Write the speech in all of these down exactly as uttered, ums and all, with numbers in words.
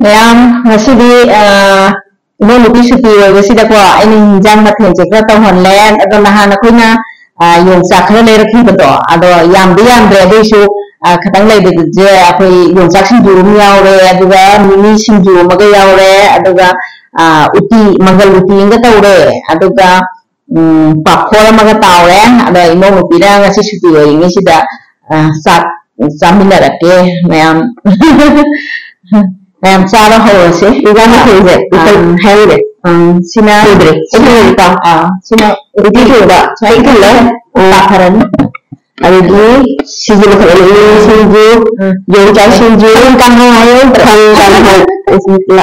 ꯃꯌꯥꯝ, ꯉꯁꯤꯗꯤ, ꯑ, ꯏꯃꯧ ꯅꯨꯄꯤ ꯁꯨꯇꯤ ꯑꯣꯏꯕꯁꯤꯗꯀꯣ, ꯑꯩꯅ ꯍꯤꯟꯖꯥꯡ ꯃꯊꯦꯜꯁꯦ ꯈꯔ ꯇꯧꯍꯜꯂꯦ꯫ ꯑꯗꯣ ꯅꯍꯥꯟ ꯑꯩꯈꯣꯏꯅ, ꯑ, ꯌꯣꯡꯆꯥꯛ ꯈꯔ ꯂꯩꯔꯛꯈꯤꯕꯗꯣ, ꯑꯗꯣ ꯌꯥꯝꯗꯤ ꯌꯥꯝꯗ꯭ꯔꯦ, ꯑꯗꯨꯏꯁꯨ, ꯑ, ꯈꯤꯇꯪ ꯂꯩꯕꯗꯨꯁꯦ ꯑꯩꯈꯣꯏ ꯌꯣꯡꯆꯥꯛ ꯁꯤꯡꯖꯨ ꯑꯃ ꯌꯥꯎꯔꯦ, ꯑꯗꯨꯒ ꯃꯤꯃꯤ ꯁꯤꯡꯖꯨ ꯑꯃꯒ ꯌꯥꯎꯔꯦ, ꯑꯗꯨꯒ, ꯑ, ꯎꯇꯤ, ꯃꯪꯒꯜ ꯎꯇꯤ ꯑꯃꯒ ꯇꯧꯔꯦ, ꯑꯗꯨꯒ ꯎꯝ, ꯄꯥꯐꯣꯔ ꯑꯃꯒ ꯇꯥꯎꯔꯦ꯫ ꯑꯗꯣ ꯏꯃꯧ ꯅꯨꯄꯤꯅ ꯉꯁꯤ ꯁꯨꯇꯤ ꯑꯣꯏꯔꯤꯉꯩꯁꯤꯗ, ꯑ, ꯆꯥꯛ ꯆꯥꯃꯤꯟꯅꯔꯛꯀꯦ ꯃꯌꯥꯝ꯫ ꯃꯌꯥꯝ ꯆꯥꯕ ꯍꯧꯔꯁꯦ꯫ ꯏꯟꯖꯥꯡ ꯃꯊꯦꯜꯁꯦ ꯑꯥ꯫ ꯃꯊꯦꯜ ꯍꯥꯏꯔꯨꯔꯦ꯫ ꯑꯥ, ꯁꯤꯅ ꯂꯣꯏꯗ꯭ꯔꯦ꯫ ꯑꯩ ꯂꯣꯏꯔꯦꯀꯣ꯫ ꯑꯥ, ꯁꯤꯅ ꯎꯇꯤ ꯊꯣꯡꯕ꯫ ꯁꯨꯃꯥꯏꯅ ꯊꯣꯡꯕ꯫ ꯑꯥ꯫ ꯄꯥꯐꯔꯅꯤ꯫ ꯑꯗꯒꯤ ꯁꯤꯡꯖꯨ ꯃꯈꯜ ꯑꯅꯤ, ꯁꯤꯡꯖꯨ, ꯎꯝ꯫ ꯌꯣꯡꯆꯥꯛ ꯁꯤꯡꯖꯨ, ꯈꯪ ꯀꯥꯡꯍꯧ ꯍꯥꯏꯌꯣ꯫ ꯈꯪ ꯀꯥꯡꯍꯧ꯫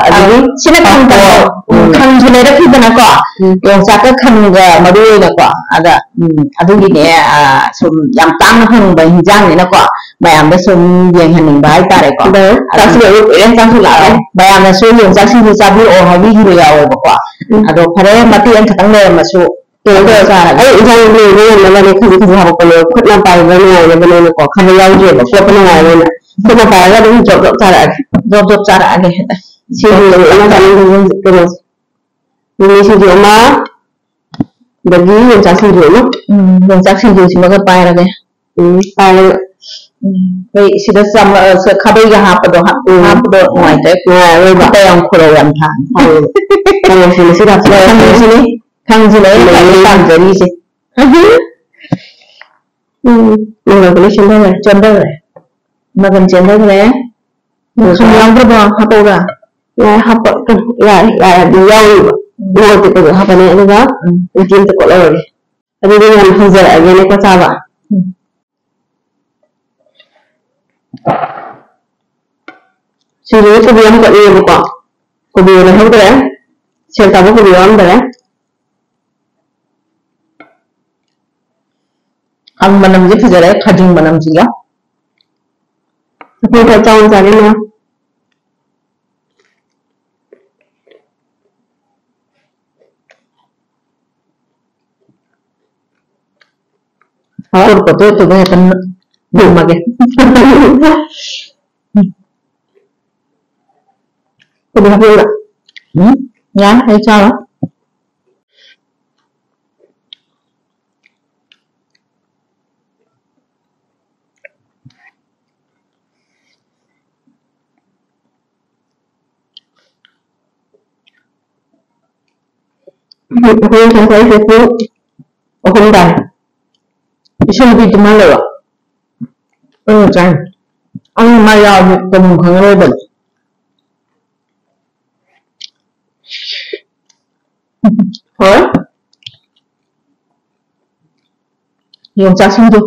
ꯑꯗꯒꯤ ꯁꯤꯅ ꯈꯪ ꯀꯥꯡꯍꯧ꯫ ꯄꯥꯐꯣꯔ꯫ ꯎꯝ꯫ ꯈꯪꯁꯨ ꯂꯩꯔꯛꯈꯤꯗꯅꯀꯣ꯫ ꯎꯝ꯫ ꯌꯣꯡꯆꯥꯛꯀ ꯈꯪꯒ ꯃꯔꯨ ꯑꯣꯏꯅꯀꯣ꯫ ꯑꯗ, ꯎꯝ, ꯑꯗꯨꯒꯤꯅꯦ, ꯑ, ꯁꯨꯝ ꯌꯥꯝ ꯇꯥꯡꯅ ꯐꯪꯕ ꯍꯤꯟꯖꯥꯡꯅꯤꯅꯀꯣ꯫ ꯃꯌꯥꯝꯗ ꯁꯨꯝ ꯌꯦꯡꯍꯟꯅꯤꯡꯕ ꯍꯥꯏꯇꯥꯔꯦꯀꯣ꯫ ꯑꯗꯣ ꯑꯗꯨꯝ ꯆꯥꯁꯤꯜꯂꯛꯑꯣ, ꯀꯨꯏꯔꯦ ꯆꯥꯁꯤꯜꯂꯛꯑꯔꯣꯏ꯫ ꯃꯌꯥꯝꯅꯁꯨ ꯌꯣꯡꯆꯥꯛ ꯁꯤꯡꯖꯨ ꯆꯥꯕꯤꯔꯛꯑꯣ ꯍꯥꯏꯕꯤꯈꯤꯕ ꯌꯥꯎꯋꯦꯕꯀꯣ꯫ ꯎꯝ꯫ ꯑꯗꯣ ꯐꯔꯦ, ꯃꯇꯦꯛ ꯑꯃꯈꯛꯇꯪ ꯂꯩꯔꯝꯃꯁꯨ ꯀꯩꯅꯣ ꯇꯧꯔ ꯆꯥꯔꯒꯦ꯫ ꯑꯩ ꯏꯟꯁꯥꯡ ꯂꯣꯏꯕ ꯉꯝꯅꯕꯅꯦ, ꯈꯖꯤꯛ ꯈꯖꯤꯛ ꯍꯥꯄꯛꯄꯅꯦ, ꯈꯨꯠꯅ ꯄꯥꯏꯕ ꯅꯨꯡꯉꯥꯏꯅꯕꯅꯦꯅꯀꯣ, ꯈꯥꯕꯩ ꯌꯥꯎꯗ꯭ꯔꯦꯕ, ꯈꯣꯠꯄ ꯅꯨꯡꯉꯥꯏꯔꯣꯏꯅ꯫ ꯈꯨꯠꯅ ꯄꯥꯏꯔꯒ ꯑꯗꯨꯝ ꯖꯣꯞ ꯖꯣꯞ ꯆꯥꯔꯛꯑꯒꯦ꯫ ꯖꯣꯞ ꯖꯣꯞ ꯆꯥꯔꯛꯑꯒꯦ꯫ ꯁꯤꯡꯖꯨ ꯑꯃ ꯆꯥꯅꯤꯡꯕꯁꯦ ꯀꯩꯅꯣꯁꯦ꯫ ꯃꯤꯃꯤ ꯁꯤꯡꯖꯨ ꯑꯃ, ꯑꯗꯒꯤ ꯌꯣꯡꯆꯥꯛ ꯁꯤꯡꯖꯨ ꯑꯃ꯫ ꯎꯝ, ꯌꯣꯡꯆꯥꯛ ꯁꯤꯡꯖꯨꯁꯤꯃꯒ ꯄꯥꯏꯔꯒꯦ꯫ ꯎꯝ, ꯄꯥꯏꯔꯒ꯫ ꯎꯝ, ꯑꯩꯈꯣꯏ ꯁꯤꯗ ꯆꯥꯃ-, ꯑ, ꯁ-, ꯈꯥꯕꯩꯒ ꯍꯥꯞꯄꯗꯣ, ꯍꯥꯞ-, ꯎꯝ꯫ ꯍꯥꯞꯄꯗꯣ ꯅꯨꯡꯉꯥꯏꯇꯦ꯫ ꯅꯨꯡꯉꯥꯏꯔꯣꯏꯕ꯫ ꯈꯨꯠꯇ ꯌꯥꯝ ꯈꯨꯔꯧ ꯌꯥꯝ ꯊꯥꯡ꯫ ꯍꯥꯎꯋꯦ꯫ ꯃꯣꯔꯣꯛꯁꯤꯅ ꯁꯤꯗ ꯍꯥꯞꯆꯤꯜꯂꯒ ꯈꯪꯉꯤꯁꯤꯅꯦ, ꯈꯪꯉꯤꯁꯤꯅꯦ, ꯑꯩꯅ ꯈ꯭ꯋꯥꯏꯗꯒꯤ ꯄꯥꯝꯖꯔꯤꯁꯦ꯫ ꯎꯝ, ꯃꯪꯒꯜ ꯂꯣꯏ ꯆꯦꯟꯊꯈ꯭ꯔꯦ꯫ ꯆꯦꯟꯊꯈ꯭ꯔꯦ꯫ ꯃꯪꯒꯜ ꯆꯦꯟꯊꯈ꯭ꯔꯦ꯫ ꯎꯝ꯫ ꯊꯨꯝ ꯌꯥꯎꯗ꯭ꯔꯕꯣ? ꯍꯥꯞꯄꯛꯎꯔꯥ? ꯌꯥꯏ, ꯍꯥꯞꯄ-, ꯌꯥꯏ, ꯌꯥꯏ, ꯑꯗꯨ ꯌꯥꯎꯔꯤꯕ꯫ ꯎꯝ꯫ ꯃꯣꯔꯣꯛ ꯑꯇꯦꯛꯄꯗꯣ ꯍꯥꯞꯄꯅꯤ, ꯑꯗꯨꯒ ꯎꯝ꯫ ꯎꯇꯤ ꯑꯝꯇ ꯀꯣꯠꯍꯧꯔꯒꯦ꯫ ꯑꯗꯨꯗꯤ ꯌꯥꯝ ꯍꯧꯖꯔꯛꯑꯒꯦꯅꯦꯀꯣ ꯆꯥꯕ꯫ ꯎꯝ꯫ ꯁꯤꯡꯖꯨꯗ ꯀꯣꯕꯤ ꯌꯥꯝ ꯀꯠꯅꯤꯡꯉꯦꯕꯀꯣ꯫ ꯀꯣꯕꯤ ꯂꯩꯍꯧꯗ꯭ꯔꯦ꯫ ꯁꯦꯜ ꯇꯥꯕ ꯀꯣꯕꯤ ꯌꯥꯎꯔꯝꯗꯔꯦ꯫ ꯈꯪ ꯃꯅꯝꯁꯦ ꯐꯖꯔꯦ, ꯈꯥꯖꯤꯡ ꯃꯅꯝꯁꯤꯒ꯫ ꯑꯩꯈꯣꯏ ꯈꯔ ꯆꯥꯎꯅ ꯆꯥꯅꯤꯡꯉꯦ꯫ ꯍꯥꯎ꯫ ꯇꯣꯠꯄ ꯇꯣꯠꯇꯨꯒ ꯍꯦꯛꯇ ꯅꯝꯃꯒꯦ꯫ ꯎꯝ, ꯌꯥꯏ, ꯑꯩ ꯆꯥꯔꯣꯏ꯫ ꯑꯩꯈꯣꯏ ꯉꯁꯥꯏ ꯆꯠꯄꯗꯣ ꯑꯍꯨꯝ ꯇꯥꯏ꯫ ꯏꯁꯤꯡ ꯅꯨꯄꯤ ꯇꯨꯝꯍꯜꯂꯦꯕ꯫ ꯑꯩꯅ ꯆꯥꯏ꯫ ꯑꯩꯅ ꯃꯥ ꯌꯥꯎꯔꯗꯤ ꯇꯧꯐꯝ ꯈꯪꯉꯔꯣꯏꯗꯕ꯫ ꯍꯣꯏ꯫ ꯌꯣꯡꯆꯥꯛꯁꯤꯡꯗꯣ꯫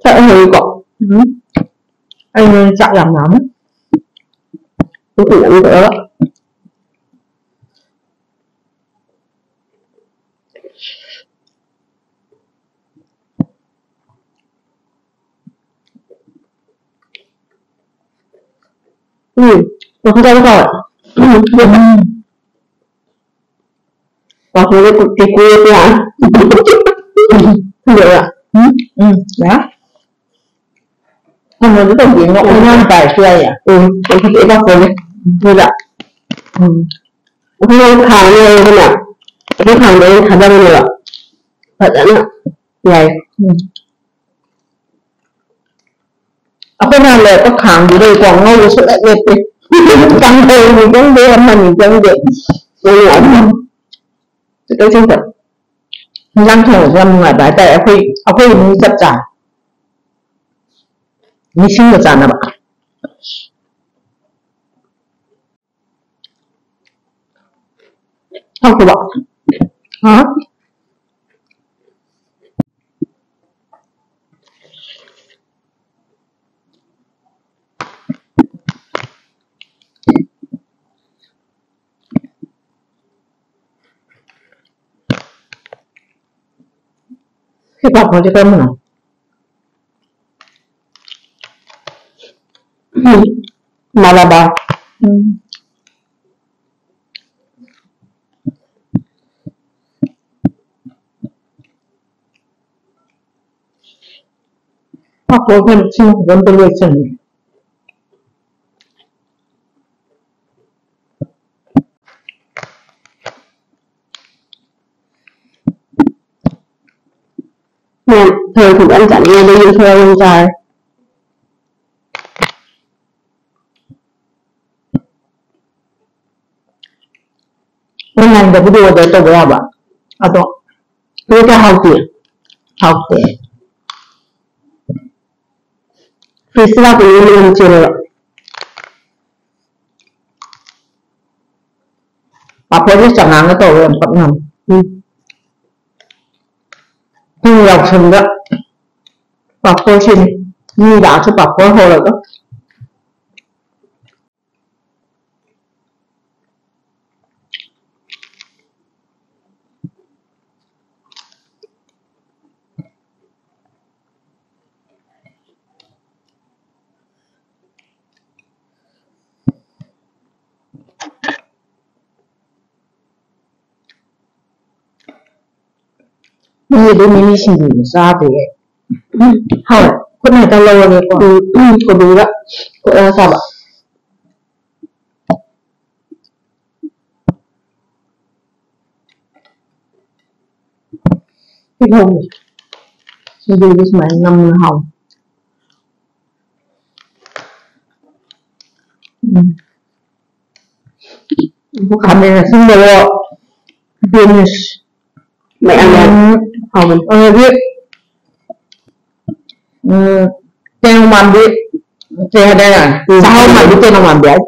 ꯆꯥꯛ ꯍꯩꯀꯣ? ꯎꯝ꯫ ꯑꯩ ꯅꯣꯏ ꯆꯥꯛ ꯌꯥꯝ ꯂꯥꯝꯃꯦ꯫ ꯎꯝ, ꯎꯝ, ꯇꯧꯔꯒ꯫ ꯎꯝ, ꯀꯩꯁꯨ ꯇꯧꯗꯦ꯫ ꯎꯝ꯫ ꯄꯥꯐꯣꯔꯗ ꯀꯨꯞꯇꯤ ꯀꯨꯞꯄꯦ꯫ ꯐꯖꯕ꯭ꯔꯥ? ꯎꯝ, ꯎꯝ, ꯌꯥ꯫ ꯀꯩꯅꯣꯗꯤ ꯇꯧꯗꯦ, ꯉꯧ-, ꯉꯧꯅ ꯄꯥꯏꯔꯁꯨ ꯌꯥꯏꯌꯦ꯫ ꯎꯝ, ꯌꯥꯝ ꯐꯖꯩ ꯄꯥꯐꯣꯔꯁꯦ꯫ ꯑꯗꯨꯗ꯫ ꯎꯝ꯫ ꯑꯩꯈꯣꯏꯅ ꯈꯥꯡ ꯂꯩꯔꯒꯅꯦ, ꯑꯗꯨ ꯈꯥꯡꯗꯣ ꯑꯣꯏꯅ ꯊꯥꯗꯕꯅꯦꯕ꯫ ꯐꯖꯅ ꯌꯥꯏ꯫ ꯎꯝ꯫ ꯑꯩꯈꯣꯏ ꯅꯍꯥꯟ ꯂꯩꯔꯛꯄ ꯈꯥꯡꯗꯨꯗꯩꯀꯣ ꯉꯧꯕ ꯁꯨꯡꯂꯦꯞ ꯂꯦꯞꯇꯦ꯫ ꯀꯥꯡꯍꯧꯅꯤ ꯈꯪꯗꯦ, ꯑꯃꯅꯤ ꯈꯪꯗꯦ꯫ ꯉꯧꯕ ꯑꯗꯨꯝ ꯈꯤꯇꯪ ꯁꯤꯟꯇꯛ꯫ ꯏꯟꯖꯥꯡ ꯊꯣꯡꯕꯁꯨ ꯌꯥꯝ ꯅꯨꯡꯉꯥꯏꯕ ꯍꯥꯏꯇꯥꯔꯦ꯫ ꯑꯩꯈꯣꯏ, ꯑꯩꯈꯣꯏ ꯏꯃꯨꯡ ꯆꯞ ꯆꯥ꯫ ꯃꯤꯁꯤꯡꯒ ꯆꯥꯅꯕ꯫ ꯍꯥꯎꯇꯕ? ꯍꯥ? ꯁꯤ ꯄꯥꯐꯣꯔꯁꯦ ꯀꯔꯝꯕꯅꯣ? ꯎꯝ, ꯃꯥꯂꯥꯕꯥꯔ꯫ ꯎꯝ꯫ ꯄꯥꯐꯣꯔ ꯁꯦꯝ ꯁꯤꯅ ꯐꯖꯅ ꯂꯣꯏꯁꯤꯟꯕꯅꯦ꯫ ꯃꯌꯥꯝ ꯊꯔꯣꯏ ꯊꯣꯡꯕ ꯌꯥꯝ ꯆꯥꯅꯤꯡꯉꯦ, ꯑꯗꯨꯒꯤ ꯊꯔꯣꯏ ꯑꯣꯏꯅ ꯆꯥꯔꯦ꯫ Online ꯗꯕꯨꯗꯤ order ꯇꯧꯕ ꯌꯥꯕ, ꯑꯗꯣ ꯁꯤꯗꯤ ꯀꯌꯥ ꯍꯥꯎꯇꯦ, ꯍꯥꯎꯇꯦ꯫ Fridge ꯇ ꯂꯥꯛꯄꯗꯤ ꯃꯅꯝ ꯆꯦꯜꯂꯦꯕ꯫ ꯄꯥꯐꯣꯔꯁꯦ ꯆꯉꯥꯡꯒ ꯇꯧꯔꯒ ꯌꯥꯝ ꯄꯛꯅꯕꯅꯤ꯫ ꯎꯝ꯫ ꯄꯨꯡ ꯌꯥꯎꯁꯪꯗ ꯄꯥꯐꯣꯔ ꯁꯤꯅꯤ꯫ ꯃꯤ ꯂꯥꯛꯑꯁꯨ ꯄꯥꯐꯣꯔ ꯍꯧꯔꯒ꯫ ꯃꯤ ꯑꯗꯨ ꯃꯤꯃꯤ ꯁꯤꯡꯖꯨꯗꯨ ꯆꯥꯗ꯭ꯔꯤꯌꯦ꯫ ꯍꯣꯏ, ꯈꯨꯠꯅ ꯍꯦꯛꯇ ꯂꯧꯔꯒꯦꯀꯣ꯫ ꯎꯝ, ꯎꯝ, ꯀꯣꯕꯤꯒ ꯀꯣꯠꯂꯒ ꯆꯥꯕ꯫ ꯇꯤꯜꯍꯧꯅꯦ꯫ ꯁꯤꯡꯖꯨꯗꯤ ꯁꯨꯃꯥꯏꯅ ꯅꯝꯅ ꯍꯥꯎꯋꯤ꯫ ꯎꯝ꯫ ꯈꯥꯃꯦꯟ ꯑꯁꯤꯟꯕꯗꯣ, beans꯫ ꯃꯌꯥꯝ ꯃꯌꯥꯝ꯫ ꯎꯝ꯫ ꯍꯥꯎꯕꯅꯤ꯫ ꯑꯗꯒꯤ, ꯎꯝ, ꯇꯦꯅꯧ ꯃꯥꯟꯕꯤ, ꯀꯩ ꯍꯥꯏꯗꯥꯏꯅꯦ? ꯎꯝ꯫ ꯆꯥꯛꯍꯥꯎ ꯃꯥꯟꯕꯤ, ꯇꯦꯅꯧ ꯃꯥꯟꯕꯤ ꯍꯥꯏ꯫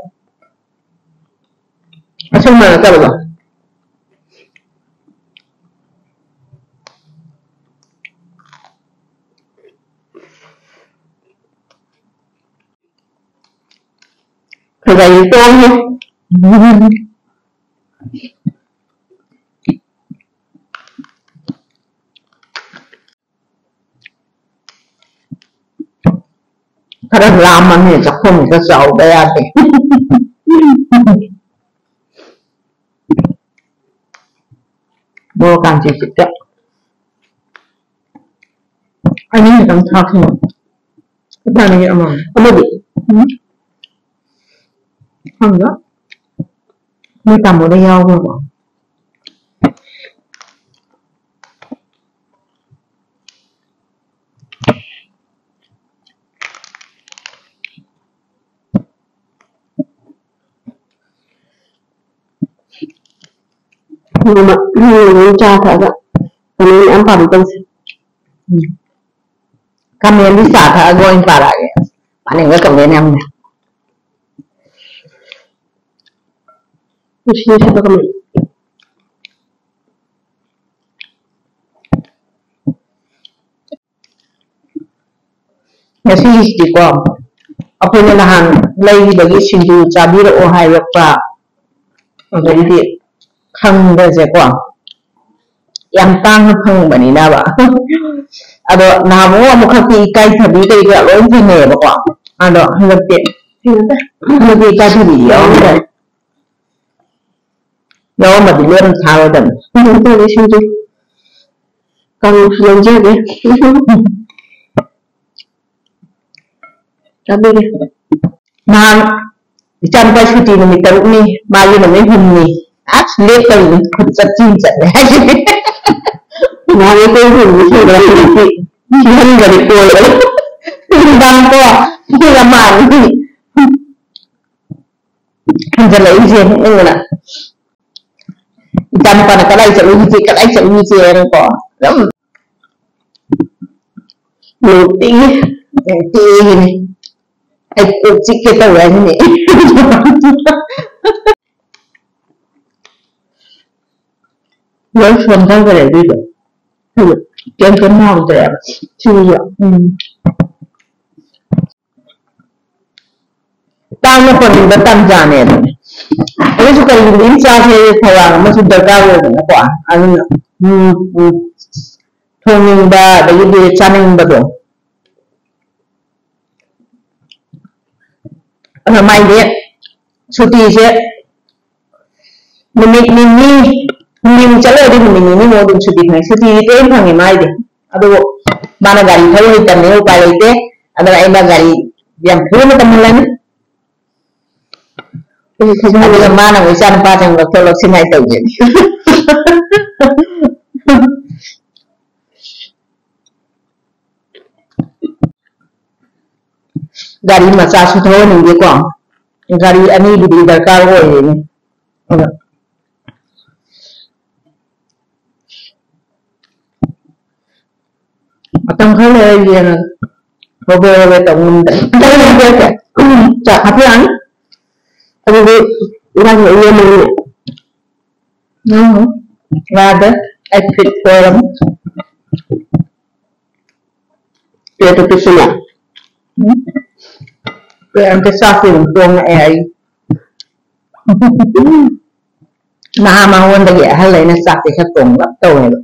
ꯑꯁꯪꯕ ꯅꯠꯇꯕꯗꯣ꯫ ꯈꯖꯥꯏ ꯇꯣꯡꯉꯦ꯫ ꯈꯔ ꯂꯥꯝꯃꯝꯅꯦ, ꯆꯥꯛꯈꯣꯝꯁꯤꯗ ꯆꯥꯎꯗ ꯌꯥꯗꯦ꯫ ꯃꯣꯔꯣꯛ ꯀꯥꯟꯆꯤꯁꯤꯗ ꯑꯅꯤ ꯈꯛꯇꯪ ꯊꯥꯛꯈꯤꯕꯅꯤ꯫ ꯆꯥꯅꯤꯡꯉꯦ ꯑꯃ꯫ ꯑꯃꯗꯤ? ꯎꯝ꯫ ꯈꯪꯗꯦ꯫ ꯅꯣꯏ ꯇꯥꯃꯣꯗ ꯌꯥꯎꯈ꯭ꯔꯕꯣ? ꯅꯣꯡꯃ, ꯅꯣꯡꯃ ꯆꯥ ꯊꯛꯑꯒ ꯀꯃꯦꯟ ꯃꯌꯥꯝ ꯄꯥꯕ ꯇꯧꯁꯦ꯫ ꯎꯝ꯫ ꯀꯃꯦꯟꯗꯤ ꯆꯥ ꯊꯛꯑꯒ ꯑꯣꯏꯅ ꯄꯥꯔꯛꯑꯒꯦ꯫ ꯄꯥꯅꯤꯡꯕ ꯀꯃꯦꯟ ꯌꯥꯝ ꯂꯩ꯫ ꯅꯨꯡꯁꯤ ꯅꯨꯡꯁꯤꯕ ꯀꯃꯦꯟ꯫ ꯉꯁꯤꯒꯤꯁꯤꯗꯤꯀꯣ, ꯑꯩꯈꯣꯏꯅ ꯅꯍꯥꯟ ꯂꯩꯈꯤꯕꯒꯤ ꯁꯤꯡꯖꯨ ꯆꯥꯕꯤꯔꯛꯑꯣ ꯍꯥꯏꯔꯛꯄ, ꯑꯗꯩꯗꯤ ꯈꯪꯕꯁꯦꯀꯣ, ꯌꯥꯝ ꯇꯥꯡꯅ ꯐꯪꯕꯅꯤꯅꯕ꯫ ꯑꯗꯣ ꯅꯍꯥꯟꯃꯨꯛ ꯑꯃꯨꯛꯈꯛꯇꯤ ꯏꯀꯥꯏꯊꯕꯤ ꯀꯩ ꯀꯔꯥ ꯂꯣꯏ ꯊꯦꯡꯅꯩꯌꯦꯕꯀꯣ꯫ ꯑꯗꯣ ꯍꯟꯗꯛꯇꯤ, ꯍꯟꯗꯛꯇꯤ ꯏꯀꯥꯏꯊꯕꯤꯗꯤ ꯌꯥꯎꯔꯝꯗ꯭ꯔꯦ꯫ ꯌꯥꯎꯔꯝꯃꯗꯤ ꯂꯣꯟꯅ ꯊꯥꯔꯣꯏꯗꯕꯅꯤ꯫ ꯀꯩꯅꯣ ꯇꯧꯔꯦ ꯁꯤꯡꯖꯨ꯫ ꯀꯥꯡꯉꯧꯁꯨ ꯂꯧꯖꯒꯦ꯫ ꯆꯥꯕꯤꯒꯦ꯫ ꯅꯍꯥꯟ ꯏꯆꯥꯅꯨꯄꯥ ꯁꯨꯇꯤ ꯅꯨꯃꯤꯠ ꯇꯔꯨꯛꯅꯤ, ꯃꯥꯒꯤ ꯅꯨꯃꯤꯠ ꯍꯨꯝꯅꯤ꯫ ꯑꯁ, ꯂꯦꯞꯇꯕꯤꯅꯤ, ꯈꯨꯠ ꯆꯠꯁꯤ ꯆꯠꯂꯦ ꯍꯥꯏꯁꯤꯗꯤ꯫ ꯅꯍꯥꯟ ꯑꯩꯈꯣꯏ ꯍꯨꯝꯅꯤ ꯁꯨꯕ ꯍꯧꯖꯤꯛꯇꯤ ꯊꯤꯍꯟꯒꯅꯤ ꯀꯣꯏꯕ꯫ ꯅꯨꯡꯗꯥꯡ ꯀꯣ, ꯁꯤꯒ ꯃꯥꯟꯅꯤ꯫ ꯍꯟꯖꯜꯂꯛꯏꯁꯦ ꯅꯣꯛꯅꯤꯡꯕꯅ꯫ ꯏꯆꯥꯅꯨꯄꯥꯅ "ꯀꯗꯥꯏ ꯆꯠꯂꯨꯈꯤꯒꯦ, ꯀꯗꯥꯏ ꯆꯠꯂꯨꯈꯤꯒꯦꯅꯀꯣ?" ꯑꯗꯨꯝ ꯅꯨꯡꯇꯤꯒꯤ, ꯅꯨꯡꯇꯤꯒꯤꯅꯤ꯫ ꯑꯩ ꯀꯣꯛ ꯆꯤꯛꯀꯦ ꯇꯧꯋꯦ ꯍꯥꯏꯁꯤꯅꯦ꯫ ꯂꯣꯏ ꯁꯣꯟꯊꯈ꯭ꯔꯦ ꯑꯗꯨꯏꯗꯣ꯫ ꯀꯩꯝ, ꯀꯩꯝ ꯍꯥꯎꯗ꯭ꯔꯦꯕ꯫ ꯁꯤꯁꯨ, ꯎꯝ꯫ ꯇꯥꯡꯅ ꯐꯪꯕ ꯇꯥꯟꯖꯥꯅꯦ ꯑꯗꯨꯅꯦ꯫ ꯑꯗꯨꯁꯨ ꯀꯔꯤꯒꯨꯝꯕ ꯏꯆꯥꯁꯦ ꯊꯧꯔꯥꯡ ꯑꯃꯁꯨ ꯗꯔꯀꯥꯔ ꯑꯣꯏꯗꯅꯀꯣ꯫ ꯑꯗꯨꯅ, ꯎꯝ, ꯎꯝ, ꯊꯣꯡꯅꯤꯡꯕ ꯑꯗꯒꯤꯗꯤ ꯆꯥꯅꯤꯡꯕꯗꯣ꯫ ꯑꯗ ꯃꯥꯏꯗꯤ ꯁꯨꯇꯤꯁꯦ ꯅꯨꯃꯤꯠ ꯅꯤꯅꯤ, ꯍꯨꯝꯅꯤꯃꯨꯛ ꯆꯠꯂꯒꯗꯤ ꯅꯨꯃꯤꯠ ꯅꯤꯅꯤꯃꯨꯛ ꯑꯗꯨꯝ ꯁꯨꯇꯤ ꯐꯪꯉꯦ꯫ ꯁꯨꯇꯤꯗꯤ ꯇꯣꯏꯅ ꯐꯪꯉꯦ ꯃꯥꯏꯗꯤ꯫ ꯑꯗꯨꯕꯨ ꯃꯥꯅ ꯒꯥꯔꯤ ꯊꯧ ꯍꯩꯇꯕꯅꯤꯅ ꯎꯄꯥꯏ ꯂꯩꯇꯦ꯫ ꯑꯗꯨꯒ ꯑꯩꯅ ꯒꯥꯔꯤ ꯌꯥꯝ ꯊꯨꯅ ꯇꯝꯍꯜꯂꯅꯤ꯫ ꯑꯩꯁꯨ ꯊꯧꯖꯤꯟ ꯑꯗꯨꯒ ꯃꯥꯅ ꯑꯃꯨꯛ ꯏꯆꯥ ꯅꯨꯄꯥꯁꯤꯡ ꯂꯧꯊꯣꯛ ꯂꯧꯁꯤꯟ ꯍꯥꯏ ꯇꯧꯒꯦ꯫ ꯒꯥꯔꯤ ꯃꯆꯥꯁꯨ ꯊꯧꯍꯟꯅꯤꯡꯗꯦꯀꯣ꯫ ꯒꯥꯔꯤ ꯑꯅꯤꯕꯨꯗꯤ ꯗꯔꯀꯥꯔ ꯑꯣꯏꯔꯤꯅꯤ꯫ ꯑꯗꯣ ꯃꯇꯝ ꯈꯔ ꯂꯩꯔ ꯌꯦꯡꯉꯒꯦ꯫ ꯍꯣꯕꯦ ꯍꯣꯕꯦ ꯇꯧ ꯉꯝꯗ꯭ꯔꯦ꯫ ꯆꯥꯛ ꯍꯥꯞꯄ ꯌꯥꯅꯤ꯫ ꯑꯗꯨꯗꯤ ꯏꯕꯥꯅꯤ ꯌꯦꯡꯉꯒꯦ꯫ ꯎꯝ꯫ ꯌꯥꯗꯦ꯫ ꯑꯩ ꯐꯤꯠ ꯑꯣꯏꯔꯝ꯫ ꯄꯦꯠꯇ ꯄꯤꯁꯤꯜꯂꯣ꯫ ꯎꯝ꯫ ꯄꯦꯠ ꯑꯝꯇ ꯆꯥꯛꯁꯦ ꯑꯗꯨꯝ ꯇꯣꯡꯉꯛꯑꯦ ꯑꯩ꯫ ꯅꯍꯥ ꯃꯉꯣꯟꯗꯒꯤ ꯑꯍꯜ ꯑꯩꯅ ꯆꯥꯛꯁꯦ ꯈꯔ ꯇꯣꯡꯂꯞ ꯇꯧꯋꯦꯕ꯫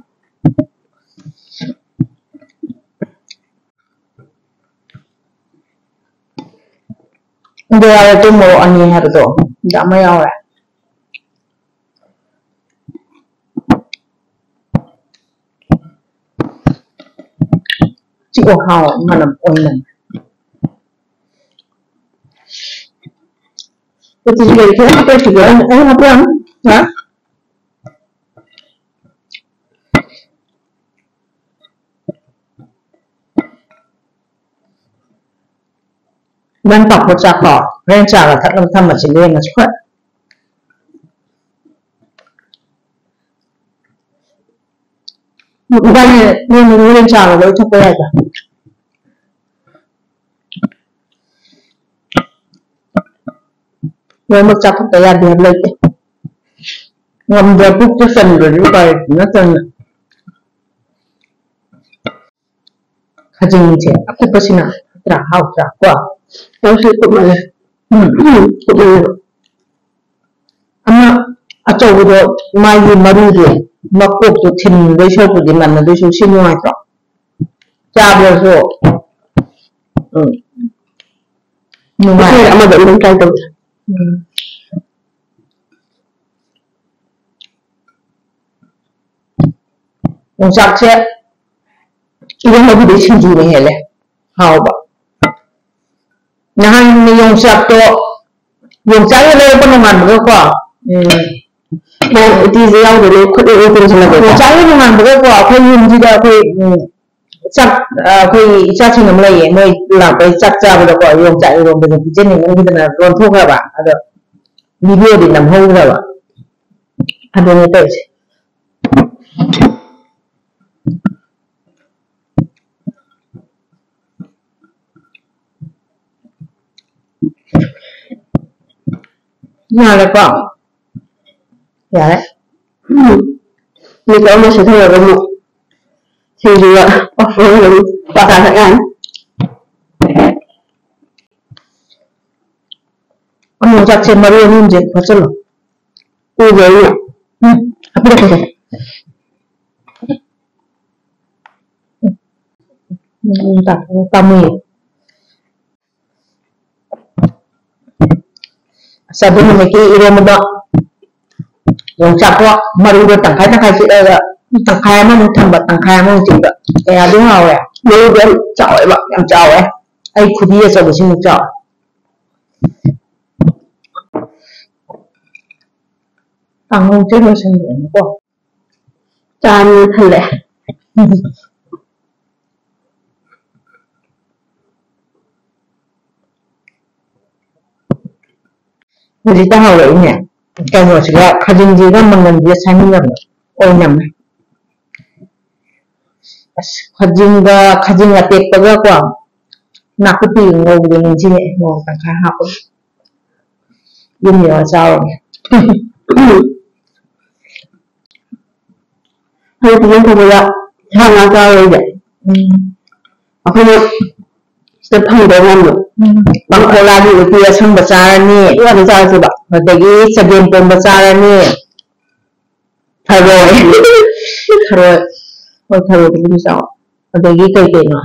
ꯑꯗꯨ ꯌꯥꯎꯔꯦ, ꯇꯨ ꯃꯣꯔꯣꯛ ꯑꯅꯤ ꯍꯥꯏꯕꯗꯣ, ꯑꯗ ꯑꯃ ꯌꯥꯎꯔꯦ꯫ ꯆꯤꯛꯑꯣ, ꯍꯥꯎ, ꯃꯅꯝ ꯑꯣꯏꯅꯝ꯫ ꯎꯇꯤꯁꯨ ꯂꯩ, ꯈꯤꯇꯪ ꯍꯥꯞꯄꯛꯈꯤꯒꯦ꯫ ꯑꯩ, ꯑꯩ ꯍꯥꯞꯄꯛꯑꯅꯤ꯫ ꯍꯥ? ꯅꯪ ꯄꯥꯐꯣꯔ ꯆꯥꯈꯣ꯫ ꯍꯣꯔꯦꯟ ꯆꯥꯒ ꯊꯛꯅꯕ ꯊꯝꯃꯁꯤ, ꯂꯦꯝꯃꯁꯨ꯫ ꯍꯣꯏ꯫ ꯏꯕꯥꯅꯤ ꯂꯦꯝꯃꯗꯤ ꯍꯣꯔꯦꯟ ꯆꯥꯒ ꯂꯣꯏ ꯊꯛꯄ ꯌꯥꯏꯗ꯫ ꯂꯣꯏꯅꯃꯛ ꯆꯥꯊꯣꯛꯇ ꯌꯥꯗꯦ ꯍꯥꯏꯕ ꯂꯩꯇꯦ꯫ ꯉꯝꯗ꯭ꯔ ꯄꯨꯛꯇ ꯆꯟꯗ꯭ꯔꯗꯤ ꯎꯄꯥꯏ ꯂꯩꯇꯦ ꯅꯠꯇ꯭ꯔꯅꯦ? ꯈꯖꯤꯡꯁꯦ ꯑꯀꯨꯞꯄꯁꯤꯅ ꯅꯠꯇ꯭ꯔꯥ ꯍꯥꯎꯇ꯭ꯔꯥ ꯀꯣ? ꯍꯥꯎꯁꯤ ꯀꯨꯞꯃꯜꯂꯦ꯫ ꯎꯝ꯫ ꯎꯝ, ꯀꯨꯞꯃꯜꯂꯦꯕ꯫ ꯑꯃ ꯑꯆꯧꯕꯗꯣ, ꯃꯥꯒꯤ ꯃꯔꯨꯗꯣ, ꯃꯀꯣꯛꯇꯣ ꯊꯤꯟꯗꯣꯏ ꯁꯔꯨꯛꯄꯨꯗꯤ ꯃꯟꯅꯗꯣꯏ ꯁꯔꯨꯛ ꯁꯤ ꯅꯨꯡꯉꯥꯏꯇ꯭ꯔꯣ? ꯆꯥꯕꯗꯁꯨ, ꯎꯝ, ꯅꯨꯡꯉꯥꯏ꯫ ꯑꯩꯈꯣꯏ ꯑꯃꯗ ꯑꯗꯨꯝ try ꯇꯧꯁꯦ꯫ ꯎꯝ꯫ ꯌꯣꯡꯆꯥꯛꯁꯦ ꯏꯔꯣꯝꯕꯕꯨꯗꯤ ꯁꯤꯡꯖꯨꯅ ꯍꯦꯜꯂꯦ ꯍꯥꯎꯕ꯫ ꯅꯍꯥꯟ ꯌꯣꯡꯆꯥꯛꯇꯣ, ꯌꯣꯡꯆꯥꯛ ꯂꯩꯔꯛꯄ ꯅꯣꯡꯉꯥꯟꯕꯒꯀꯣ, ꯎꯝ, ꯃꯥ ꯎꯇꯤꯁꯦ ꯌꯥꯎꯗ꯭ꯔꯗꯤ ꯈꯨꯠ ꯂꯣꯏ ꯇꯨꯝꯁꯤꯜꯂꯒꯀꯣ꯫ ꯌꯣꯡꯆꯥꯛ ꯅꯣꯡꯉꯥꯟꯕꯒꯀꯣ, ꯑꯩꯈꯣꯏ ꯌꯨꯝꯁꯤꯗ ꯑꯩꯈꯣꯏ, ꯎꯝ, ꯆꯥꯛ, ꯑ, ꯑꯩꯈꯣꯏ ꯏꯆꯥꯁꯤꯡ ꯑꯃ ꯂꯩꯌꯦ, ꯃꯣꯏ ꯂꯥꯛꯄꯩ ꯆꯥꯛ ꯆꯥꯕꯗꯀꯣ, ꯌꯣꯡꯆꯥꯛ ꯏꯔꯣꯝꯕꯁꯦ ꯄꯤꯖꯅꯤꯡꯃꯟꯈꯤꯗꯅ ꯂꯣꯟꯊꯣꯛꯈ꯭ꯔꯕ, ꯑꯗꯣ ꯚꯤꯗꯤꯑꯣꯗꯤ ꯅꯝꯍꯧꯗ꯭ꯔꯕ꯫ ꯑꯗꯨꯅꯦ ꯇꯧꯔꯤꯁꯦ꯫ ꯌꯥꯔꯦꯀꯣ? ꯌꯥꯔꯦ꯫ ꯎꯝ꯫ ꯃꯤꯠꯇꯣ ꯑꯃ ꯁꯤꯊꯔꯒ ꯑꯃꯨꯛ ꯁꯤꯡꯖꯨꯒ ꯄꯥꯐꯣꯔꯒ ꯑꯗꯨꯝ ꯄꯥꯊꯥ ꯊꯛ ꯌꯥꯅꯤ꯫ ꯑꯃꯨꯛ ꯆꯥꯛꯁꯦ ꯃꯔꯨ ꯑꯅꯤ ꯑꯍꯨꯝꯁꯦ ꯈꯣꯠꯆꯜꯂꯣ꯫ ꯎꯗꯦ ꯑꯩꯅ꯫ ꯎꯝ, ꯍꯥꯞꯄꯤꯔꯛꯀꯦꯁꯦ꯫ ꯎꯝ, ꯎꯝ, ꯄꯥꯝꯃꯨꯏꯌꯦ꯫ ꯑꯁ, ꯑꯗꯨ ꯅꯨꯃꯤꯠꯀꯤ ꯏꯔꯣꯟꯕꯗꯣ ꯌꯣꯡꯆꯥꯛꯇꯣ ꯃꯔꯨꯗꯣ ꯇꯪꯈꯥꯏ ꯇꯪꯈꯥꯏ ꯆꯤꯛꯑꯒ ꯇꯪꯈꯥꯏ ꯑꯃꯃꯨꯛ ꯊꯝꯕ, ꯇꯪꯈꯥꯏ ꯑꯃꯃꯨꯛ ꯆꯤꯛꯄ꯫ ꯀꯌꯥꯗꯤ ꯍꯥꯎꯋꯦ꯫ ꯃꯔꯨꯗꯣ ꯌꯥꯝ ꯆꯥꯎꯋꯦꯕ, ꯌꯥꯝ ꯆꯥꯎꯋꯦ꯫ ꯑꯩ ꯈꯨꯕꯤ ꯑꯆꯧꯕꯁꯤꯃꯨꯛ ꯆꯥꯎꯋꯦ꯫ ꯀꯥꯡꯍꯧꯁꯦ ꯂꯣꯏꯁꯤꯟꯈ꯭ꯔꯅꯤꯀꯣ꯫ ꯆꯥꯅꯤꯅ ꯈꯜꯂꯦ꯫ ꯍꯧꯖꯤꯛꯇ ꯍꯧꯔꯛꯏꯅꯦ꯫ ꯀꯩꯅꯣꯁꯤꯒ, ꯈꯥꯖꯤꯡꯁꯤꯒ ꯃꯪꯒꯟꯁꯤꯒ ꯁꯥꯏꯃꯤꯟꯅꯕꯗ ꯑꯣꯏꯅꯝꯃꯦ꯫ ꯑꯁ, ꯈꯥꯖꯤꯡꯒ, ꯈꯥꯖꯤꯡ ꯑꯇꯦꯛꯄꯒꯀꯣ, ꯅꯥꯀꯨꯞꯄꯤ ꯉꯧꯕꯗꯣ ꯅꯤꯡꯁꯤꯡꯉꯛꯑꯦ, ꯃꯣꯔꯣꯛ ꯇꯪꯈꯥꯏ ꯍꯥꯞꯄꯒ꯫ ꯌꯨꯝ ꯌꯧꯔ ꯆꯥꯔꯨꯔꯒꯦ꯫ ꯍꯟꯗꯛꯇꯤ ꯌꯨꯝ ꯊꯣꯛꯄꯗ ꯁꯥ ꯉꯥ ꯆꯥꯔꯔꯣꯏꯁꯦ꯫ ꯎꯝ꯫ ꯑꯩꯈꯣꯏꯅ ꯁꯤꯗ ꯐꯪꯗꯕ ꯃꯌꯥꯝꯗꯣ꯫ ꯎꯝ꯫ ꯄꯥꯡꯈꯣꯛꯂꯥꯒꯤ ꯎꯇꯤ ꯑꯁꯪꯕ ꯆꯥꯔꯅꯤ꯫ ꯑꯗꯨ ꯉꯥꯛꯇ ꯆꯥꯔꯁꯦꯕ꯫ ꯑꯗꯒꯤ ꯆꯒꯦꯝ ꯄꯣꯝꯕ ꯆꯥꯔꯅꯤ꯫ ꯊꯔꯣꯏ꯫ ꯊꯔꯣꯏ꯫ ꯍꯣꯏ, ꯊꯔꯣꯏꯗꯨꯕꯨꯗꯤ ꯆꯥꯎ꯫ ꯑꯗꯒꯤ ꯀꯩ ꯀꯩꯅꯣ?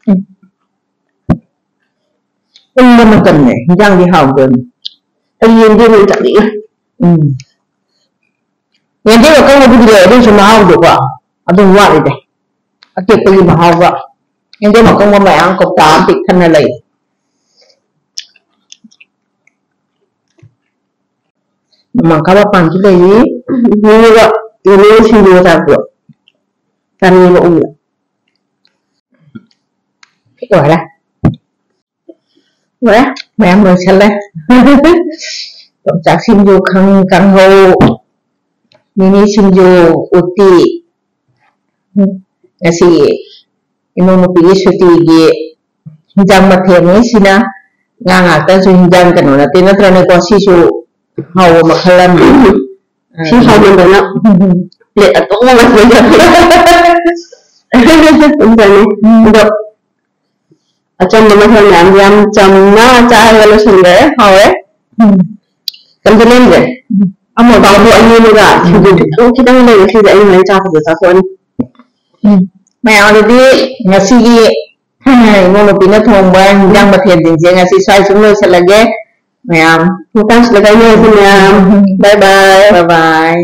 ꯎꯝ꯫ ꯏꯪꯕ ꯃꯇꯝꯅꯦ, ꯍꯤꯟꯖꯥꯡꯗꯤ ꯍꯥꯎꯗꯣꯏꯅꯤ꯫ ꯑꯩ ꯌꯦꯟꯗꯦꯝ ꯑꯣꯏꯅ ꯆꯥꯅꯤꯡꯉꯦ꯫ ꯎꯝ꯫ ꯌꯦꯟꯗꯦꯝ ꯑꯀꯪꯕꯕꯨꯗꯤ ꯂꯩ, ꯑꯗꯨꯏꯁꯨ ꯃꯍꯥꯎꯗꯣꯀꯣ ꯑꯗꯨꯝ ꯋꯥꯠꯂꯤꯗ꯫ ꯑꯇꯦꯛꯄꯒꯤ ꯃꯍꯥꯎꯒ꯫ ꯌꯦꯟꯗꯦꯝ ꯑꯀꯪꯕ ꯃꯌꯥꯝ ꯀꯧꯇꯥ ꯑꯃ ꯄꯤꯛ ꯊꯟꯅ ꯂꯩ꯫ ꯅꯣꯡꯃꯥꯡꯈꯥ ꯃꯄꯥꯟꯁꯨ ꯂꯩꯔꯤ꯫ ꯏꯅꯦꯒ, ꯏꯅꯦꯒ ꯁꯤꯡꯖꯨꯒ ꯆꯥꯕꯗꯣ ꯆꯥꯅꯤꯡꯉꯦꯕ ꯎꯕꯗ꯫ ꯂꯣꯏꯔꯦ꯫ ꯂꯣꯏꯔꯦ꯫ ꯃꯌꯥꯝ ꯂꯣꯏꯁꯜꯂꯦ꯫ ꯌꯣꯡꯆꯥꯛ ꯁꯤꯡꯖꯨ, ꯈꯪ-, ꯀꯥꯡꯍꯧ, ꯃꯤꯃꯤ ꯁꯤꯡꯖꯨ, ꯎꯇꯤ꯫ ꯎꯝ, ꯉꯁꯤꯒꯤ ꯏꯃꯧ ꯅꯨꯄꯤꯒꯤ ꯁꯨꯇꯤꯒꯤ ꯍꯤꯟꯖꯥꯡ ꯃꯊꯦꯜꯅꯤ ꯁꯤꯅ꯫ ꯉꯥ ꯉꯥꯛꯇꯁꯨ ꯍꯤꯟꯖꯥꯡ ꯀꯩꯅꯣ ꯅꯠꯇꯦ, ꯅꯠꯇ꯭ꯔꯅꯦꯀꯣ? ꯁꯤꯁꯨ ꯍꯥꯎꯕ ꯃꯈꯜ ꯑꯃꯅꯤ꯫ ꯁꯤ ꯍꯥꯎꯃꯟꯗꯅ ꯎꯝ꯫ Plate ꯑꯇꯣꯡꯕ ꯉꯥꯛꯇ ꯂꯩꯔꯝꯃꯦ꯫ ꯑꯗꯣ ꯑꯆꯝꯕ ꯃꯊꯦꯜ ꯃꯌꯥꯝ ꯌꯥꯝ ꯆꯝꯅ ꯆꯥꯔꯒ ꯂꯣꯏꯁꯤꯟꯈ꯭ꯔꯦ꯫ ꯍꯥꯎꯔꯦ꯫ ꯎꯝ꯫ ꯀꯩꯝꯇ ꯂꯦꯝꯗ꯭ꯔꯦ꯫ ꯎꯝ꯫ ꯑꯃ ꯀꯥꯡꯍꯧ ꯑꯅꯤ ꯑꯃꯒ ꯁꯤꯡꯖꯨ ꯈꯤꯇꯪ ꯈꯤꯇꯪ ꯂꯩꯔꯦ꯫ ꯁꯤꯁꯦ ꯑꯩ ꯍꯣꯔꯦꯟ ꯆꯥꯛ ꯐꯖꯅ ꯆꯥꯊꯣꯛꯑꯅꯤ꯫ ꯎꯝ꯫ ꯃꯌꯥꯝ ꯑꯗꯨꯗꯤ ꯉꯁꯤꯒꯤ ꯏꯃꯧ ꯅꯨꯄꯤꯅ ꯊꯣꯡꯕ ꯍꯤꯟꯖꯥꯡ ꯃꯊꯦꯜꯁꯤꯡꯁꯦ ꯉꯁꯤ ꯁ꯭ꯋꯥꯏ ꯁꯨꯝ ꯂꯣꯏꯁꯤꯜꯂꯒꯦ꯫ ꯃꯌꯥꯝ ꯃꯇꯥꯡꯁꯤꯗ ꯀꯥꯏꯅꯔꯁꯤ ꯃꯌꯥꯝ꯫ ꯎꯝ꯫ Bye bye꯫ Bye bye꯫